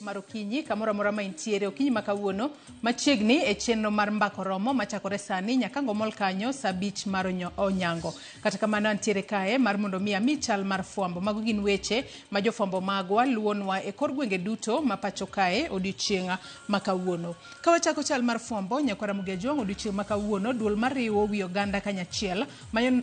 Mar okinyi kamoro amora ma intiere okinyi ma kawuono machiegni e chenro mar mbako romo machakore sani nyaka ngomol kanyo saa abich mar onyango. Kata kamano antiere kae mar mondo mi ami chal mar fwambo. Mago gin weche ma jofwambo magwa luwonwa e kor gwenge duto ma pacho kae odiochieng' ma kawuono. Ka wachako chal mar fwambo nyakwar Ramogi Ajwang' odiochieng' ma kawuono duol mariwo wi oganda kanyachiel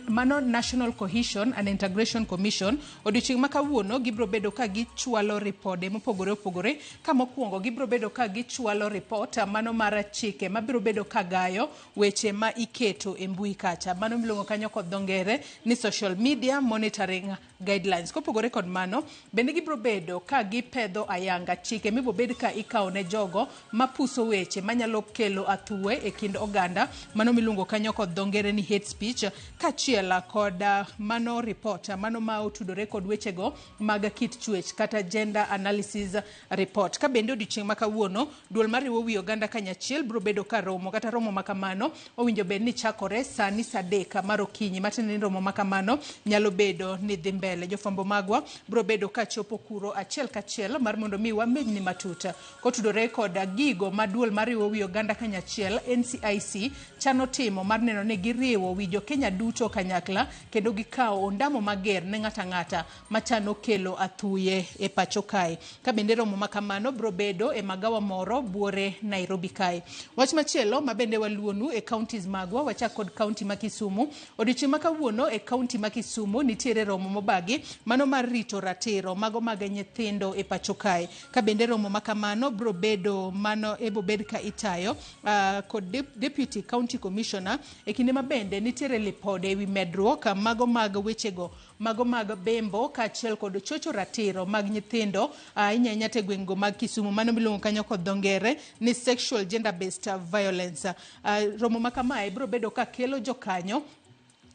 mano National Cohesion and Integration Commission Odiochieng' ma kawuono gibiro bedo ka gichwalo ripode mopogore opogore ka mokwongo gibiro bedo ka gichwalo ripot mano mar chike mabiro bedo ka gayo weche ma iketo e mbui kacha mano miluongo kanyo kod dho ngere ni social media monitoring guidelines. Kopogore kod mano bende gibiro bedo ka gipedho ayanga chike mibiro bed ka ikawo ne jogo mapuso weche manyalo kelo athuwe e kind oganda mano miluongo kanyo kod dho ngere ni hate speech Kaachiel kod mano report mano ma otudore kod wechego mag kit chwech kata gender analysis report. Ka bende odiochieng' ma kawuono duol mariwo wi oganda kanyachiel biro bedo ka romo kata romo ma kamano owinjo bed ni chakore sani saa adek mar okinyi matiende ni romo ma kamano nyalo bedo ni dhi mbele. Jofwambo magwa biro bedo ka chopo kuro achiel kachiel mar mondo mi wamedni matut Kotudore kod gigo ma duol mariwo wi oganda kanyachiel, NCIC, chano timo mar neno ni giriwo wi jokenya duto kanyakla kendo gikawo ondamo mager ne ng'ato ang'ata machano kelo athuye e pacho kae. Ka bende romo ma kamano bro bedo e magawa moro buore Nairobi kae. Wach machielo ma bende waluonu e counties magwa, wachak kod county ma Kisumu. Odiochieng' ma kawuono e county ma Kisumu nitiere romo mobagi mano mar rito ratiro mago mag nyithindo e pacho kae. Ka bende romo ma kamano bro bedo mano ebo bed ka itayo kod Deputy County Commissioner e kinde ma bende nitiere lipode ewi medruok mago mag wechego mago mag bembo kaachiel kod chocho ratiro mag nyithindo ahinya ahinya to e gweng'go mag Kisumu mano miluongo kanyo kod dho ngere ni sexual gender based violence. Romo ma kamae bro bedo ka kelo jokanyo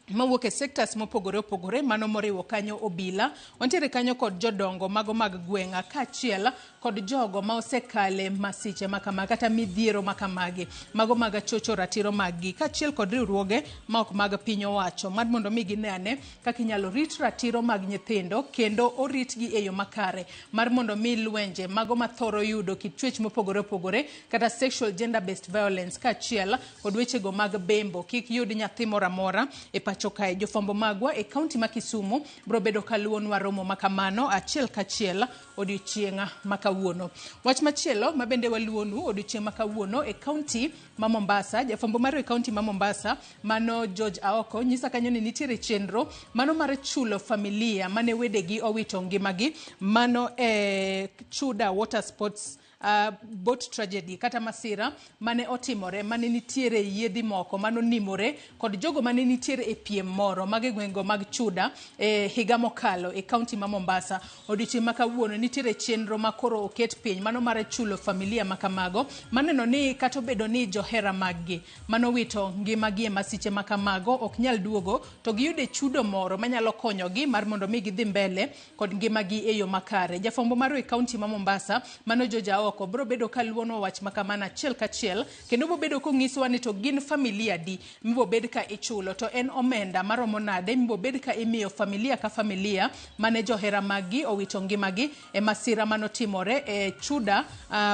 mawuok e sectors mopogore opogore mano moriwo kanyo obila wantiere kanyo kod jodongo mago mag gweng'a kaachiel kod jogo ma osekale masiche makama kata midhiero makamagi mago mag chocho ratiro maggi kaachiel kod riwruoge ma ok mag piny owacho mar mondo mi gine ane kaka inyalo rit ratiro mag nyithindo kendo oritgi e yo makare mar mondo mi lwenje mago mathoro yudo kit chwech mopogore opogore kata sexual gender based violence kaachiel kod wechego mag bembo kik yud nyathi moro amora e pacho kae. Jofwambo magwa e kaunti ma Kisumu biro bedo ka luwonwa romo ma kamano achiel kachiel odiochieng' ma kawuono. Wach machielo ma bende waluwonu odiochieng' ma kawuono e kaunti ma Mombasa, jafwambo marwa e kaunti ma Mombasa mano George Aoko nyisa kanyo ni nitiere chenro mano mar chulo familia mane wedegi owito ngimagi mano e Chuda Water Sports boat tragedy kata masira mane otimore mane nitiere yiedhi moko mane onimore kod jogo mane nitiere e piem moro mag e gwengego mag Chuda e higa mokalo e kaunti ma Mombasa. Odiochieng' ma kawuono nitiere chenro ma koro oket piny mano mar chulo familia ma kamago maneno ni kata obedo ni johera maggi manowito ngimagi e masiche ma kamago ok nyal duogo to giyude chudo moro manyalo konyogi mar mondo mi gidhi mbele kod ngimagi e yo makare. Jafwambo marwa e kaunti ma Mombasa, mano George Aoko, biro bedo ka luwonwa wach ma kamano achiel kachiel kendo biro bedo konyisowa ni to gin familia adi mibo bed ka ichulo to en omenda maromo nade mibo bed ka imiyo familia ka familia mane johera maggi owito ngimagi e masira manotimore e Chuda,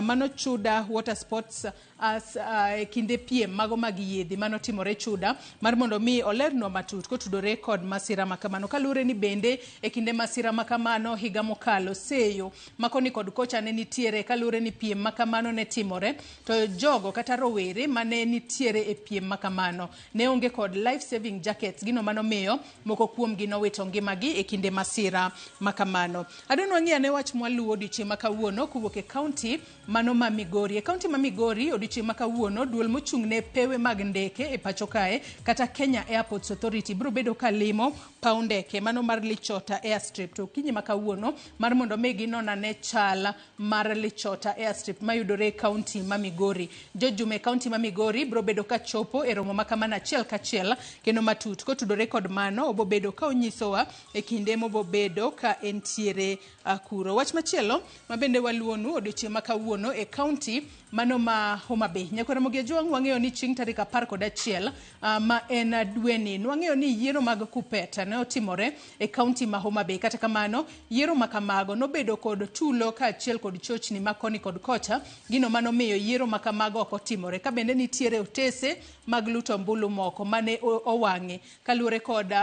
mano Chuda Water Sports as e kinde piem mago mag yiedhi mane otimore Chuda mar mondo mi olernwa matut kotudore kod masira ma kamano. Kaluwore ni bende e kinde masira ma kamano higa mokalo seyo ma koni kod kocha ne nitiere kaluwore ni piem ma kamano ne timore to jogo kata rowere mane nitiere e piem ma kamano ne onge kod life saving jackets, gino manomiyo moko kuomgi nowito ngimagi e kinde masira ma kamano. Adwa ni wang'i ane wach mwaluwo odiochieng' ma kawuono kowuok e kaunti Mano ma Migori. E kaunti ma Migori, odiochieng' ma kawuono, duol mochung' ne pewe mag ndeke e pacho kae kata Kenya Airports Authority biro bedo ka limo paw ndeke mano mar Lichota Airstrip to okinyi ma kawuono mar mondo mi ginon ane chal mar Lichota Airstrip mayudore e kaunti ma Migori. George Juma e kaunti ma Migori biro bedo ka chopo e romo ma kamano achiel kachiel kendo matut. Kotudore kod mano, obobedo ka onyisowa e kinde mobobedo ka entiere kuro. Wach machielo ma bende waluwonu odiochieng' ma kawuono e kaunti mano ma Homa Bay. Nyakwar Ramogi Ajwang' wang'eyo ni chieng' tarik 11 ma en dweni nwang'eyo ni yiero mag Kuppet ne ne otimore e kaunti ma Homa Bay. Kata kamano, yiero ma kamago nobedo kod tulo kaachiel kod chochni ma koni kod kocha, gino manomiyo yiero ma kamago ok otimore. Ka bende nitiere otese mag luto ombulu moko mane owang'i kaluwore kod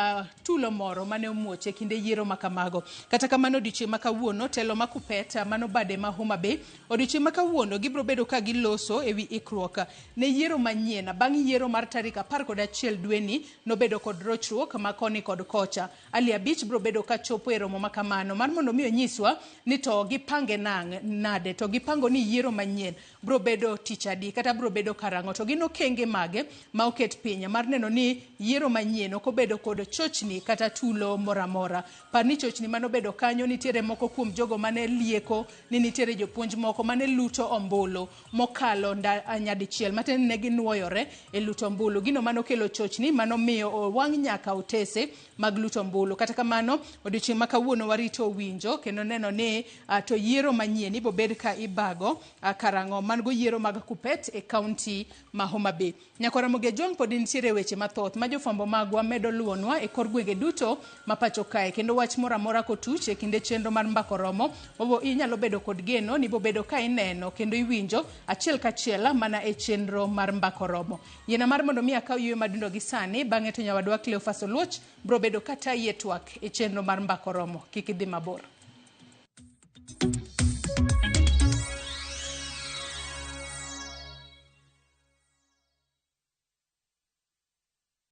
tulo moro mane omuoch e kinde yiero ma kamago. Kata kamano, odiochieng' ma kawuono, telo ma Kuppet mano bade ma Homa Bay, odiochieng' ma kawuono gibiro bedo ka giloso ewi ikruok ne yiero manyien bang' yiero mar tarik 11 dweni nobedo kod rochruok ma koni kod kocha. Ali Abich biro bedo ka chopo e romo ma kamano mar mondo mi onyiswa ni to gipange nade, to gipango ni yiero manyien biro bedo tich adi kata biro bedo karang'o, to gin okenge mage ma oket piny mar neno ni yiero manyien ok obedo kod chochni kata tulo moro amora. Par ni chochni manobedo kanyo nitiere moko kuom jogo mane lieko ni nitiere jopuonj moko mane luto ombulu mokalo nyadichiel, matiende ni ne ginuoyore e luto ombulu. Gino manokelo chochni manomiyo owang' nyaka otese mag luto ombulu. Kata kamano, odiochieng' ma kawuono warito winjo kendo neno ni to yiero manyien ibo bed ka ibago karang'o. Mango yiero mag Kuppet e kaunti ma Homa Bay. Nyakwa Ramogi Ajwang' pod nitiere weche mathoth ma jofwambo magwa medo luwonwa e kor gwenge duto ma pacho kae, kendo wach moro amora kotuch e kinde chenro mar Mbaka Oromo, inyalo bedo kod geno ni bobedo ka ineno kendo iwinjo achiel kachiel mana e chenro mar Mbaka Oromo. Yiena mar mondo mi akaw yueyo madundo gi sani, bang'e to nyawadwa Cleophas Oluoch biro bedo ka tayi e twak e chenro mar Mbaka Oromo. Kik idhi mabor.